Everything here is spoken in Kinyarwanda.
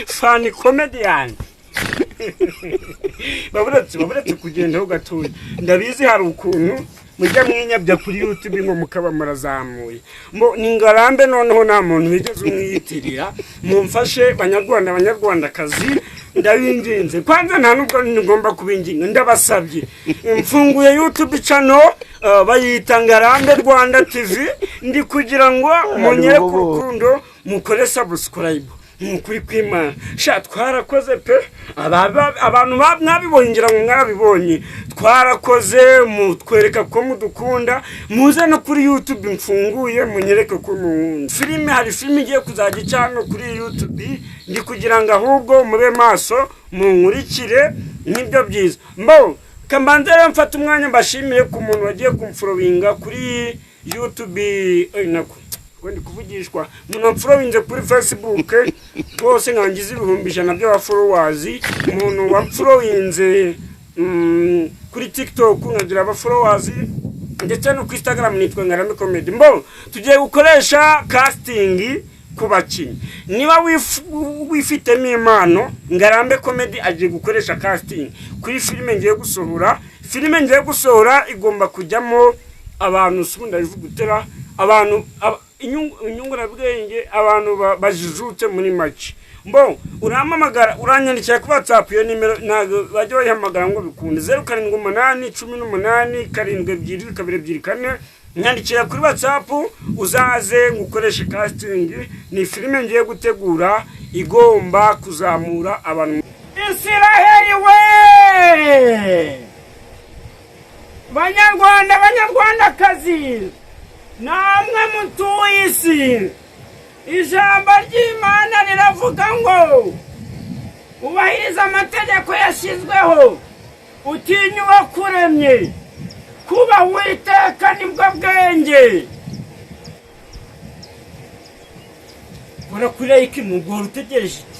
Funny comedian. Baburetse kugendaho gatoya. Ndabizi hari ukuntu mujya mwinyabya kuri YouTube ngo mukaba murazamuye. Mbo ni Ngarambe, noneho nta muntu wigeze umwiyitirira. Mumfashe Banyarwanda, Banyarwandakazi, ndabinginze. Kwanza nta nubwo ngomba kubinginga, ndabasabye. Mfunguye YouTube channel, bayita Ngarambe Rwanda TV. Ndi kugira ngo munyere ku rukundo, mukore subscribe. Ni ukuri kw'Imana sha, twarakoze pe. Abantu mwabibonye, ngira ngo mwabibonye, twarakoze mutwereka ko mudukunda. Muze no kuri YouTube mfunguye, munyereke ko munkunda. Filime, hari filime igiye kuzajya ica hano kuri YouTube. Ndi kugira ngo ahubwo mube maso, munkurikire, nibyo byiza. Mbo kambanze rero mfate umwanya mbashimire ku muntu wagiye kumfollowinga kuri YouTube, nako ngo ndi kuvugishwa, umuntu wamfollowinze kuri Facebook rwose nkangiza 100,000 by'aba followers, umuntu wamfollowinze kuri TikTok nkagira aba followers, ndetse no ku Instagram nitwa Ngarambe Comedy. Mbo tugiye gukoresha casting ku bakinnyi. Niba wifitemo impano, Ngarambe Comedy agiye gukoresha casting kuri filime ngiye gusohora. Filime ngiye gusohora igomba kujyamo abantu, si ubundi ndabivuga utera abantu inyungurabwenge, abantu bajijutse muri make. Mbo urampamagara, uranyandikira kuri WhatsApp. Iyo nimero ntabwo bajya bayihamagara ngo bikunde: 0781872224. Nyandikira kuri WhatsApp uzaze ngukoreshe casting. Ni filime ngiye gutegura igomba kuzamura abantu. Isiraheli we! Banyarwanda, Banyarwandakazi, namwe mutuye isi, ijambo ry'Imana riravuga ngo ubahirize amategeko yashyizweho, utinye uwakuremye. Kuba Uwiteka nibwo bwenge. Kora kuri like, mugora utegereje iki?